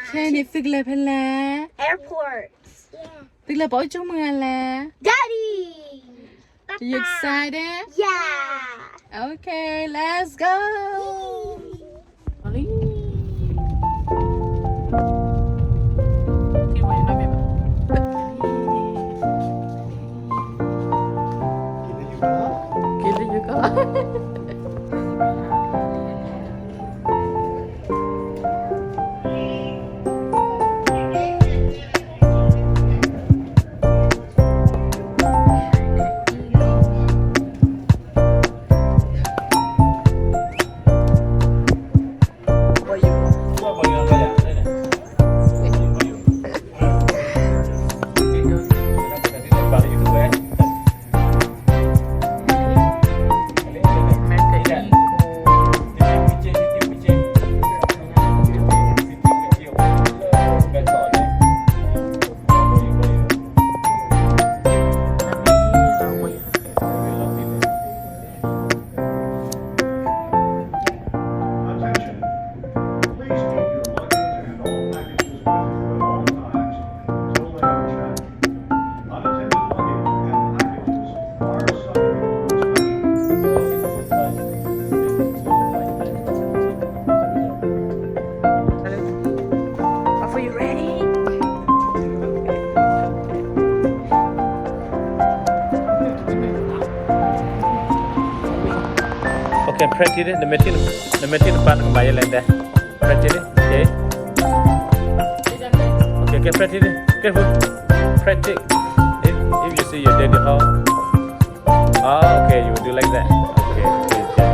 ခဲအံၤန့ၣ်သုကလဲၤဖဲလဲၣ်. Airport. သုကလဲၤပှၤအိၣ်ကၠိမုၢ်ဂၤလဲၣ်. Daddy. You excited? Yeah. Okay, let's go. Attention. Please keep your luggage and all packages with you at all times until they are checked. Unattended luggage and packages are subject to inspection. Are you ready? Okay, practice နမ့ၢ်ထံၣ်နပၢ်နကမၤယဲလဲၣ်ဒဲး. Practice န့ၣ်. Okay. Okay, okay, practice န့ၣ်. Careful. Practice. If, if you see your daddy how. Ah, okay, you will do like that. Okay, okay, okay.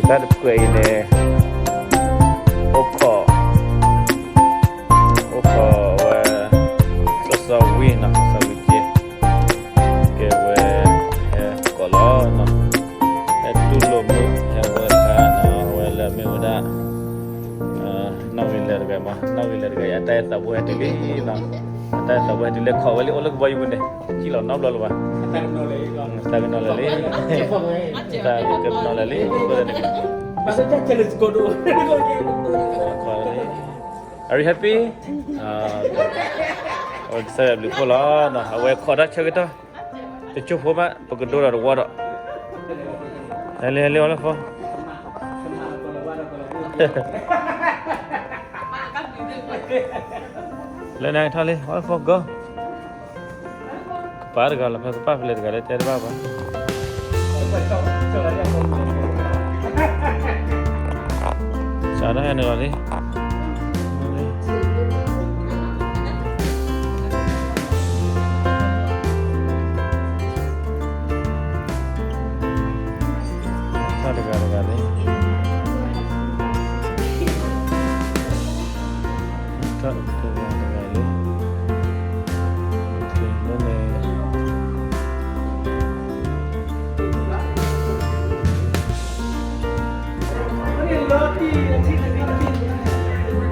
တၢ်တဖုအံၤန့ၣ် အိၣ်ခိး အိၣ်ခိးဝဲ စီစီဝံနီၤ, စီစီဝံက့ ကဲဝဲ ဟဲကိးလီၤနီၤ, ဟဲတူၢ်လိာ်မုာ် ဟဲဝဲခါနီၤ, အဝဲလၢအမ့ၢ်ဝဲဒၣ် နီၣ်ဂံၢ်လၢတဂၤမး, နီၣ်ဂံၢ်လၢတဂၤ ယတၢ်အဲၣ်သးဘိဟဲတုၤလံနီၤ, တၢ်အဲၣ်သးဘိဟဲတုၤလၢခိးဝဲလံ အိၣ်လၢကဘီယူၤပူၤန့ၣ်, ကံၣ်လီၤနီတဘျီလၢၤဘၣ်, တၢ်ကနီၤလၢာ်လံ, တၢ်ကနီၤလၢာ်လံ, ခိးလံ Are you happy? အဝဲကစၢ်ယွၤဘျုးဖှိၣ်လီၤနီၤ, အဝဲခိးတၢ်ဆၢကတီၢ်, တကၠိၢ်ဖိဘၣ် ပကဒိဒီးတဝီဒီး, ဟဲလံ ဟဲလံ အီလၢဖိ, လၢနၤထီၣ်လံ အီလၢဖိ go. ကပၤတဂၤလီၤ ဖဲကပၤဖဲလဲၣ်တဂၤလၢတဲတဘၣ်ဘၣ်. စးထီၣ်ဟဲနုာ်လီၤလံ. ထီၣ်တဂၤတဂၤလံ. ထီၣ်တဂၤတဂၤလံ. လၢန့ၣ်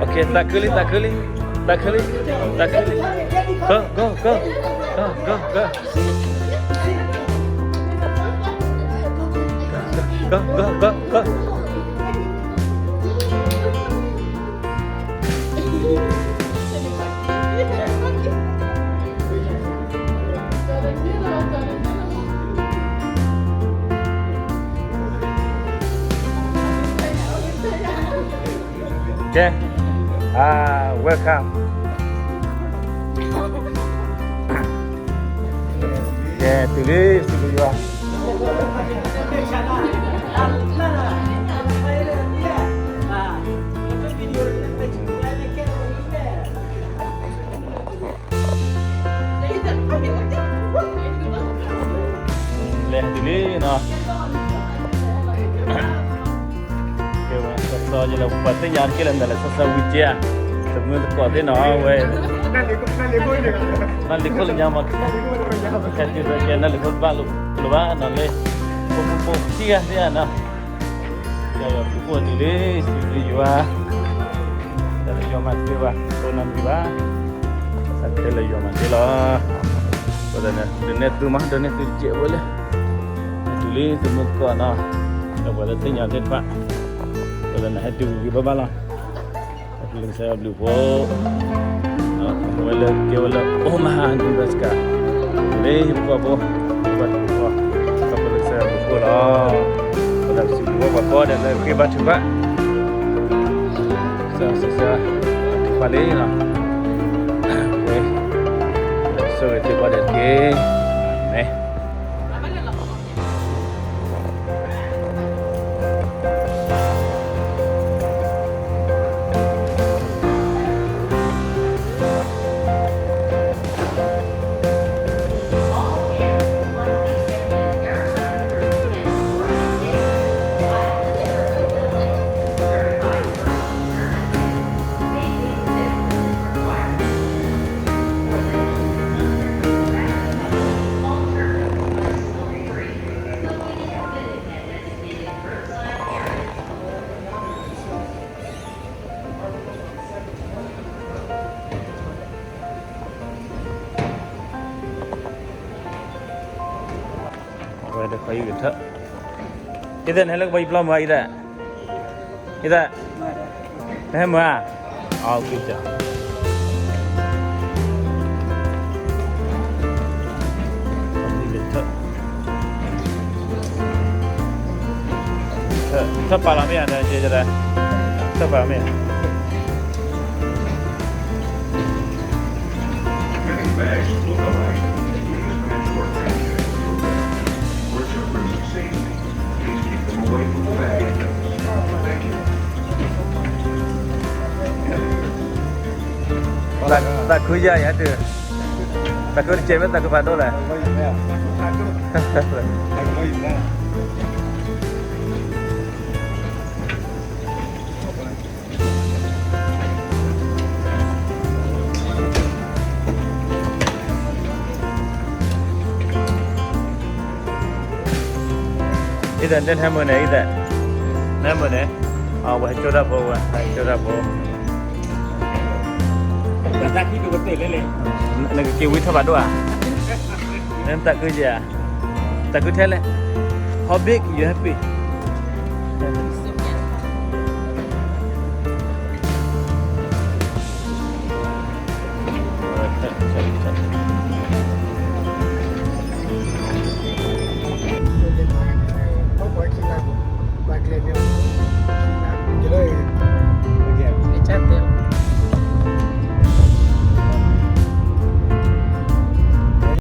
Okay, သးခုလံ သးခုလံ သးခုလံ သးခုလံ. Go, go, go. Go, go, go. Go, go, go, go. ကဲ, welcome. ကဲ, တုၤလံ စံးဘျုးယွၤ. လဲၤတုၤလံနီၤ. ကဲဝဲ စီစီယလၢပှၤသ့ၣ်ညါတက့ၢ်လၢနလဲၤ စီစီဝံက့ဧါ, တမုၢ်တကိးသ့ၣ်နီၤဝဲ, နၢ်လံၤခိၣ်လၢညါမး, ခဲတုၤဖဲကဲနၢ်လံၤခိၣ်တဘၣ်လိၤလိၤဘၣ်နီၤလၢ, ဖိဖိဖိခံဂၤသ့ၣ်ဧါနီၤ. ကဲယွၤဘျုးဖှိၣ်တုၤလံ စံးဘျုးယွၤ, တၢ်လၢယွၤမၤတသ့ဘၣ် တိၢ်နီတမံၤဘၣ်, တၢ်ခဲလၢာ်ယွၤမၤတသ့လီၤ. ဒိးန့ၢ်သုမး ဒိးန့ၢ်သုတကဲးဝဲလဲၣ်, တုၤလံ တမုၢ်တကိးနီၤ. ဒီးပှၤလၢသ့ၣ်ညါသ့ၣ်တဖၣ် ဒီးနဟဲတုၤဂ့ၤဂ့ၤဘၣ်ဘၣ်လီၤ. ပၢ်ကစၢ်ယွၤဘျုးဖှိၣ်, ဝဲလၢကဲဝဲလၢ Omaha, Nebraska, လၢဟံၣ်ဖိဃီဖိ ဘၣ်ထုကဖၣ်, ပၢ်ကစၢ်ယွၤဘျုးဖှိၣ်လီၤ. ပသးစံးဘျုးဘၣ်ပှၤကိးဂၤဒဲးလၢဃ့ဘါထုကဖၣ် ကစၢ်ယွၤထုကဖၣ်လံလီၤ. ဝဲ ဆိၣ်ဂ့ၤသုကိးဂၤဒဲးတက့ၢ်. အၤမ့ၣ်. ဝဲဒီးခီယုၢ်ကထၢၣ်, အံသဲး နဟဲလၢကဘီယူၤပျီမုၢ်ဧါ အံသဲး, အံသဲး, နဟဲမုၢ်ဧါ, အက့ၢ်, ထၢၣ်ပာ်လီၤမ့ၢ်ဧါ, ထၢၣ်ပာ်လီၤမ့ၢ်ဧါ. သးခုယါအံၤဟဲတုၤ, သးခုတကဲးမ့ၢ်သးခုဖးဒိၣ်လဲၣ်. အံသဲး နဟဲမုၢ်န့ၣ် အံသဲး, နဟဲမုၢ်န့ၣ်, အဝဲဟဲကၠိတၢ်ဖိဝဲ, ဟဲကၠိတၢ်ဖိ, နကက့ၤဝံထီၣ်ဖးဒိၣ်ဧါ, နသးခုယါ, သးခုထဲလဲၣ်, how big you happy?